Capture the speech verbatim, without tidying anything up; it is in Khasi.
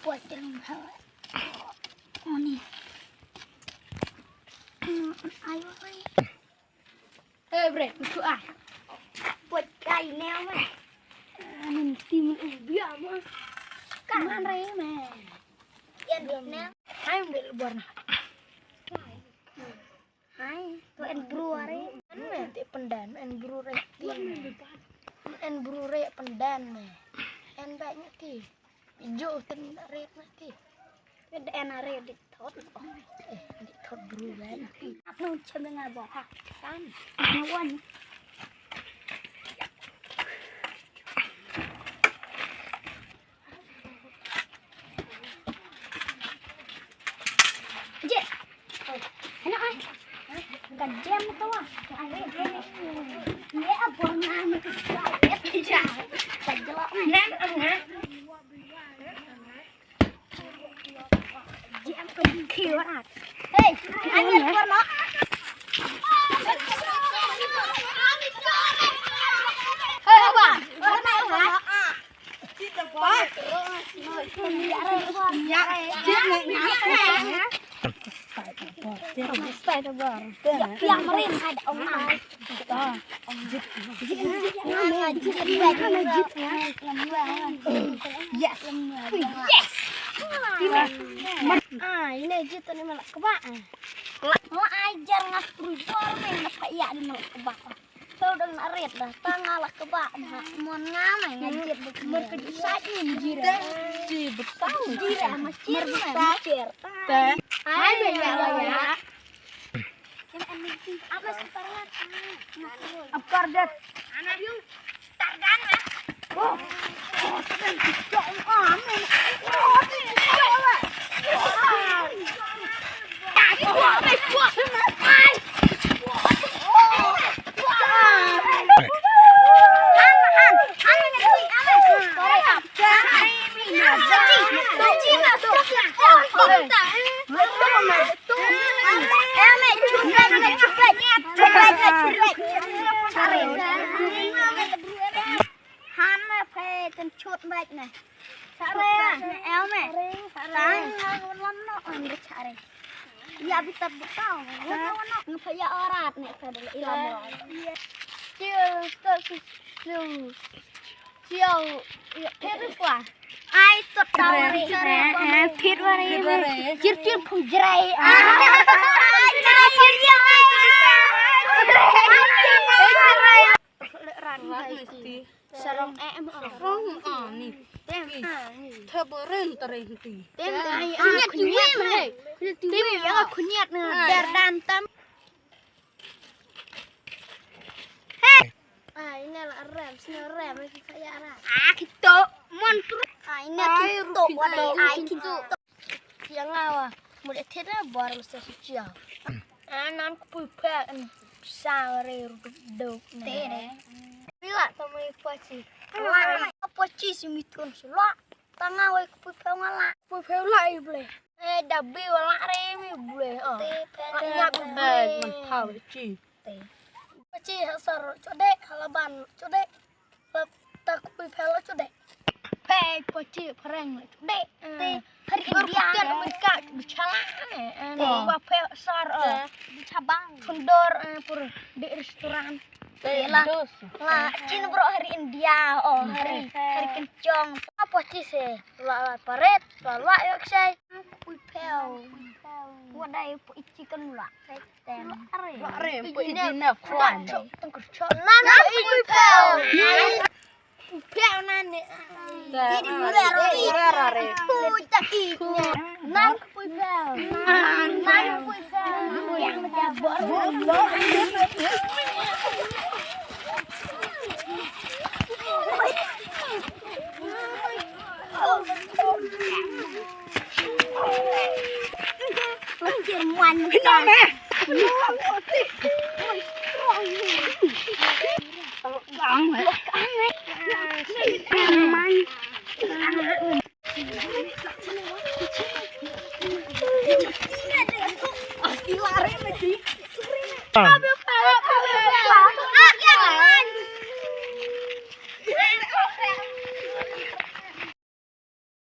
Poi te long ha. Oni. Ai, ai. Eh, bre, tu ah. Poi kai ne ma. Anin tim u bia ma. Kan re ma. Yan ne. Hai, bre, bor na. Hai, tu en bru are. Ti pendan, en bru re. En bru re pendan ne. En ba nya ti. Jo ten re na ti. Ken en are di thot. Eh, di thot bru re. Ap nu chem nga bo ha. Kan. Nyawan. Je. Hana ai. Ka jem to wa. Ai, ai, ai. Ye abor na ma ka. Ka jelo. Nan ang ha. Jem ka kiwa. Hey, ani abor na. Hey, abor. Abor na. Yes. Yes. Yes. Ah, ini jit ni malah kebak. Mau ajar ngas prujor ni, nak ya di malah kebak. Tau dang narit dah, tanga lah kebak dah. Mon ngamai ngajit dek mon kejusat ni jira. Ji betau. Jira macir macir. Hai ya ya. Apa sih parngat? Apa dat? Anak yuk. Targan lah. Han me phe ten chut bait ne. Sare ne el me. Tang ngan wan no an de sare. Ya bitat betau. Wan no. Ngan phe ya orat ne phe de ilam. Chiu sto su su. Chiu. Phe bi kwa. Ai tot tau re. Pit wari. Chir chir phung jrai. Ai jrai chir jrai. Ran ngai ti. Sarong em ah. Sarong ah ni. Tem ah ni. Tha beren tare ti. Tem ai ah kunyat ni. Tem ya kunyat ni. Berdan tam. Ai ne la rem sne rem ki saya ra. Ah kito mon tu. Ai ne kito wala ai kito. Siang awa, mula tera bor mesti suci awa. Anan ku pui pek ni sa re ruduk duk ni. Tere. Bila tamai poci. Poci si mitun sula. Tanga wai ku pui pek ngala. Pui pek la i ble. Eh dabi wala re mi ble. Oh. Nya bi ble man pau ci. Poci hasar codek halaban codek. Ta ku pui pek la codek. Pek poci phareng la codek. Te hari India Amerika bicara ne. Wa pek sar bicabang. Fundor pur di restoran. La la cin bro hari India oh hari hari kencong. Apa ci se la la paret la la yok sai. Pui pek. Wa dai pui chicken la. Are. Are pui dinner kwan. Tengker chok. Nan pui pek. Pui pek nan ni. Jadi mula roti. Pui tak i. Nan pui pek. Nan pui pek. Yang jabor. Jerman. Kenapa?